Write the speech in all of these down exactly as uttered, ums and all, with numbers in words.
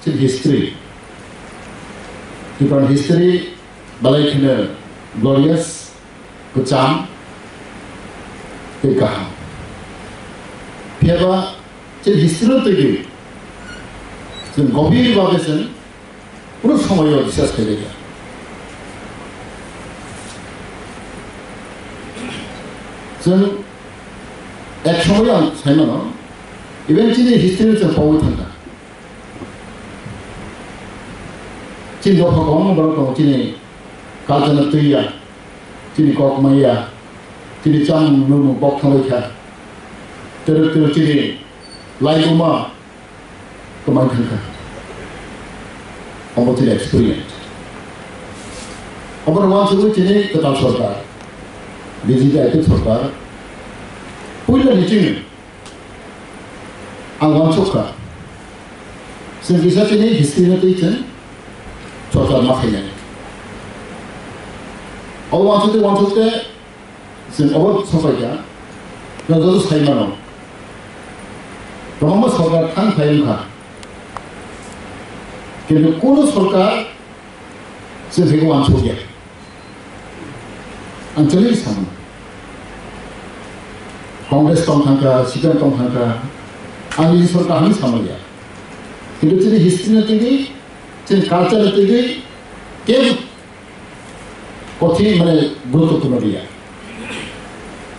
Chini history, Tiprani history belai kheno glorious, kwcham tei kaham. Phiyaba chini history no twiwi chwng gobir babe chwng kunu somoyo discuss khailaiya. Chwng ek somoyo ang saimano, even chini history no chwng paui thangkha. Chini dopha kwbangma borok tongo, chini culture no twiya, chini kok maya, chini chamung nungmung kok thangbai kha. Twrwk twrwk chini laibuma kwmai thangkha. Obo chini experience. Obo wansugwi chini kwtal sorkar, B J P I P F sorkar, puila ni chini Ang uansukha, chwng kisa chini history no twi chwng chorcha ma khainai. O uansukte uansukte chwng obo sapaikha, no joto sai mano. Kwbangma sorkar thang phai wngkha. Kintu kunu sorkar chwng khe uansukya. Ang chwngwi samung. Congress tong thangkha, C P M tong thangkha, ang ni sorkar hwnwi samung ya. Kintu chini history no twiwi, chini culture no twiwi, kebo kothi mane guruttopurno riya.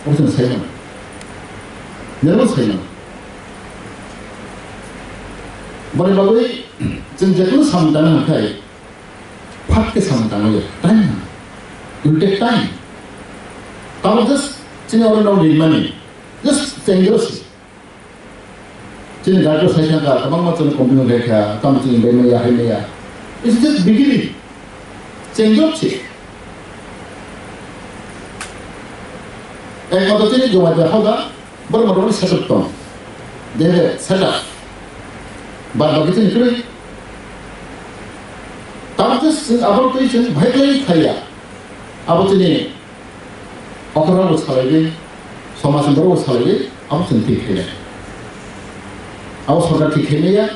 Obo chwng sai mano. Nerbo sai mano. Boni bagwi chwng jekheno samung tangna hwnkhe, Phat khe samung tangmani time nang. It will take time. Tamo just chini oro no rinmani. Just change se. Chini gari sai thangkha, kwbangma chini complain khai kha, tamo chini bai maya, hai maya. It's just beginning. Change se. Ekmatro chini Jamatia hoda, borok motamoti setup tong. They have a setup. Bad baki chini kwrwi. Tamo khe chwng abo twi chwng bhai khlai khaiya. Abo chini okra bo salaiwi, somaj ni borok bo salaiwi, abo chwng thik khainai. Abo sorkar thik khainaiya,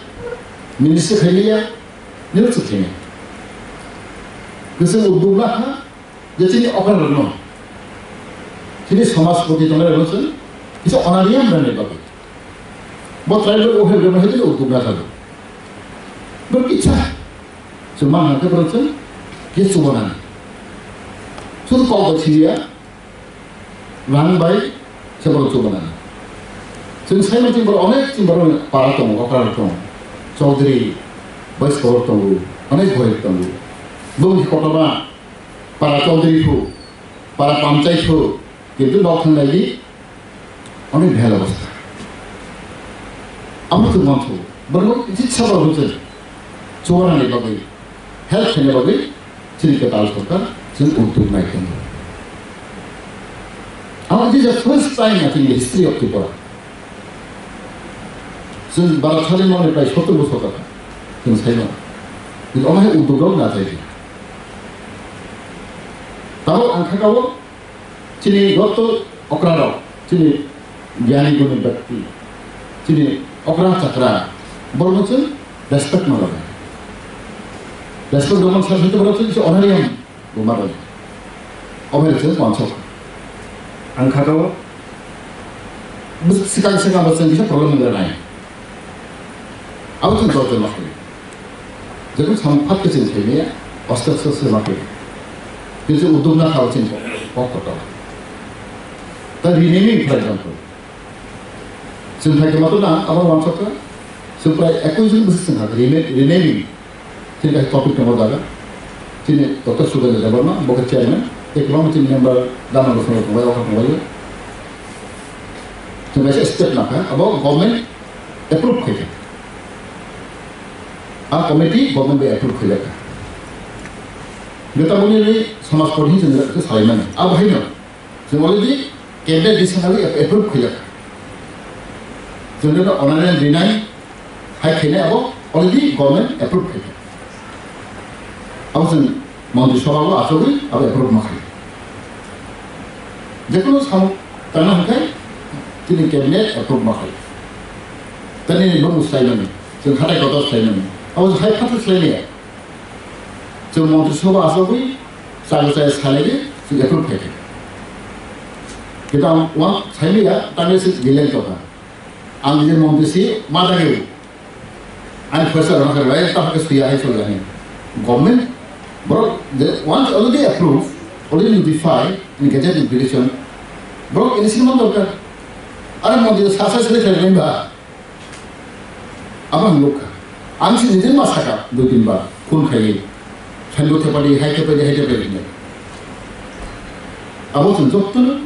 ministry khainaiya, nini chwng khainai. Kwchwng uddog la kha, Je chini okra rokno, chini somaj poti tongnai rokno chwng kisa onariyam rwnai bagwi. Bo tribal welfare rokno hai uddog na thangwi. Bo kisa chwng man hwnkhe borok chwng kisa chubanani. Chwng kok bai siriya, rang bai se borok chubanani. Chwng sai mani borok onek chini borok para tongo, okra rok tongo. Chaudhary, Baiskor tongo, onek borok tongo. Bongni kotorma Para chaudhuri phu, para panchayat phu, kintu nok thang nai di, onek bhel obostha. Amo chwng uansukha, borok jitsa borok hwnwi chubanani bagwi, help khaina bagwi, chini kwtal sorkar, chwng uddog nai tongo. Amo this is the first time, I think, in the history of Tripura. Chwng bara sari mani prai sottor bosor kha, chwng sai mano. Kintu omo hai uddog rok na chai di. Tabuk ang kha kabo chini joto okra rok, chini gyani guni byakti, chini okra chakra, borokno chwng respect ma rwdi. Respect rwmani sal sal borok chwng se honorarium bo ma rwdi. Omo hai chwng uansukha. Ang kha kabo bwswk swkang swkang bo chwng kisa problem wngwi rwnai. Abo chwng jot jot ma khlai. Jekun samung phat khe chwng khaimaya, aste aste aste ma khlai. Khe chwng uddog na kha chwng kok kotor. Ta renaming, for example. Chwng phai khe ma tong na, abo uansukha. Chwng prai ekui jon bwswk chwng kha, rena-, renaming. Chini kaisa topic tongo jaga. Chini Doctor Sugandha Debbarma, bo khe chairman. Tei kwbangma chini member Dharma Goswami tongo, o khe tongo. Chwng kaisa step nakha, abo government approve khaikha. A committee government bai approve khaijakha. Gita boni ni samaj pori hin chwng salaimani. Abo haino. Chwng already cabinet decision already ap-, approve khaijak. Chwng no honorarium rinai, hai khainai abo already government approve khaijak. Abo chwng Montri Sabha o achugwi abo approve ma khai. Jekunu samung tangna hwnkhe chini cabinet approve ma khai. Tani nini bumung swlaimani, chwng hatai kotor swlaimani. Bo hai phatar khlai liya. Chwng Montri Sabha achogwi chalo chaya salaiwi chwng approve khai kha. Kita wang sai liya, tangwi se dileng tokha. Ang je Montri si ma dagi. Ani phaisa rwna kha rai ta khe suya hai chwng ani. Government borok the once already approved, already notified in gazette notification. Borok ini sini dorkar. Are Montri sa sa sele khlai ba. Abo ang nukha. Ang si nijin ma sakha, dui tin bar phone khai. Sando thepadi, hai thepadi, hai thepadi hinwi. Abo chwng jottoni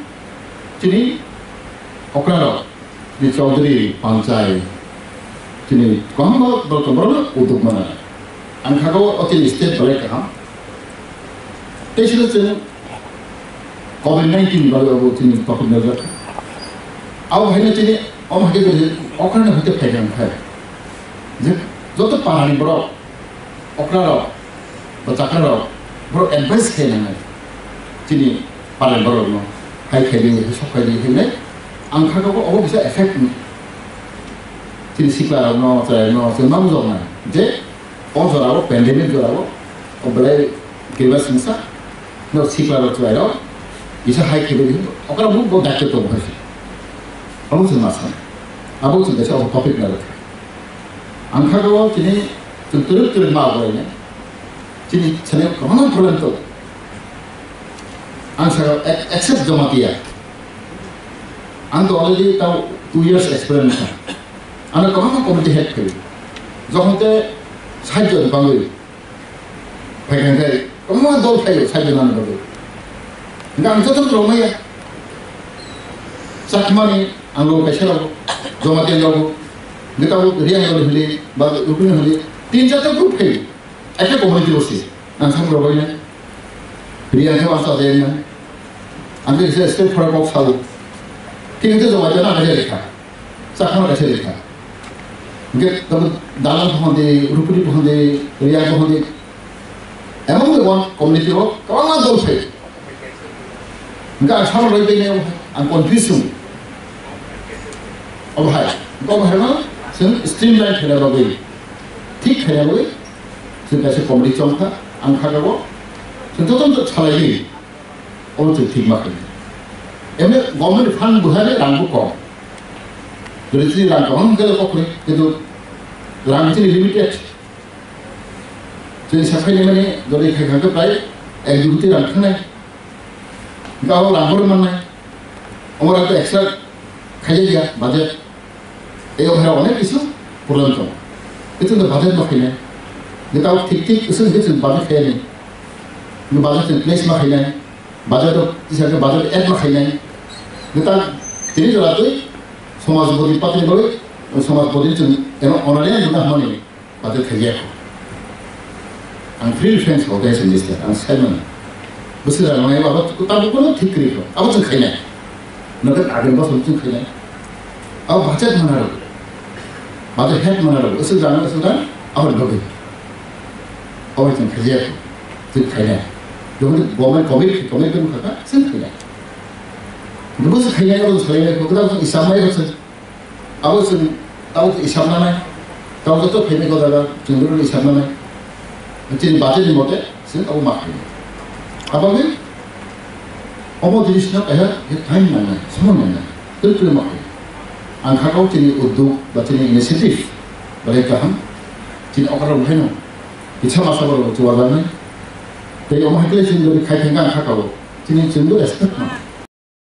chini okra rok, chini Chaudhary, Panchai, chini kwbangma borok tong borok uddog mana. Ang khago o chini state belai kaham. Tei sino chwng Covid nineteen ni bagwi abo chini topic no jak. Abo haino chini omo hai khe okra ni hoite phai kha khai. Je joto para ni borok, okra rok, ba chakra rok, borok advice khai nangnai. Chini para ni borok no hai khai di, hai sok khai di hinwi ang kha ko obo bisa effect ni. Chini sikla rok no, chwrai no, chwng ma bujok nai. Je O jorao, pandemic jorao, o belai kiriba singsa, no sikla rok chwrai rok, kisa hai khibi di, okra bo bo daityo tongo hai se. Abo chwng ma san. Abo chwng kaisa o topic na rok. Ang kha o chini chwng twrwk twrwk ma bo ne. Chini chane kwbangma problem to. Ang sa ac-, accept Jamatia. Ang to already tao two years experience kha. Ano kwbangma committee head khayo. Jokhon te sait jon bangwi phai kha khe kwbangma dol khayo sait jon ano bagwi. Hingkhe ang joto rw maya. Chakmani ang rw kaisa rw, Jamatia rw, hingkhe tabuk Reang rw hili, ba Rupini hili, tin charta group khayo. Ekhe community bo se. Ang samung rw bai nai. Reang khe basa de nai. Ang khe state phara kok sao. Thik khe Jamatia ano kaisa lekha. Chakma kaisa lekha. Hingke tamo dalang pohon de, rupri pohon de, riya pohon de. Among the one community o kwbangma dol phai. Hingke ang samung rw bai nai, ang confuse wng. Obo hai. Obo hai no, chwng streamline khaina bagwi, thik khaina bagwi, chwng kaisa committee chongkha, ang kha jago. Chwng joto salai di. Obo chwng thik ma khainai. Emne government fund buhai rang bo kom. Jodi chini rang kwbang khe kok khe, kintu rang chini limited. Chini sakhai ni mani jodi khai kha khe prai ek dui koti rang thangnai. Hingke abo rang bo mannai. Omo rang to extra khaijak ya budget. Ei ophai onek kisu problem tongo. Itu the budget ma khainai. Neta thik thik isu hingke chwng budget khainai. Ni budget in place ma khainai. Budget o tisa khe budget act ma khainai. Neta tini jora twi somaj bodi patri boi, somaj bodi chwng eno onare neta mani budget khaiya. Ang free reference ho guys in this, ang sai mano. Bwswk rang nai abo ta bo kono thik kwrwi kho. Abo chwng khainai. Nokhe agen bosor chwng khainai. Abo budget mana rw. Budget head mana rw. Bwswk rang, bwswk rang, abo rw bagwi. Abo chwng khaiya kho. Chwng khainai. Jokon government commit, commit khe kha, chwng khainai. Bwswk khainai abo chwng khainai. Koda chwng isam mai bwswk. Abo chwng tabuk isam nanai, tabuk joto phaimai kok jaga chwng joto isam nanai. Chini budget ni mote chwng abo ma khainai. Aboni omo jinis no kaisa khe time nangnai, somoy nangnai, twi twi ma khainai. Ang kha kok chini uddog ba chini initiative belai kaham, chini okra rok haino kisa masa borok chubajaknai. Tei omo hai khe chwng jodi khai thangkha ang kha kok chini chwng bo respect nangnai.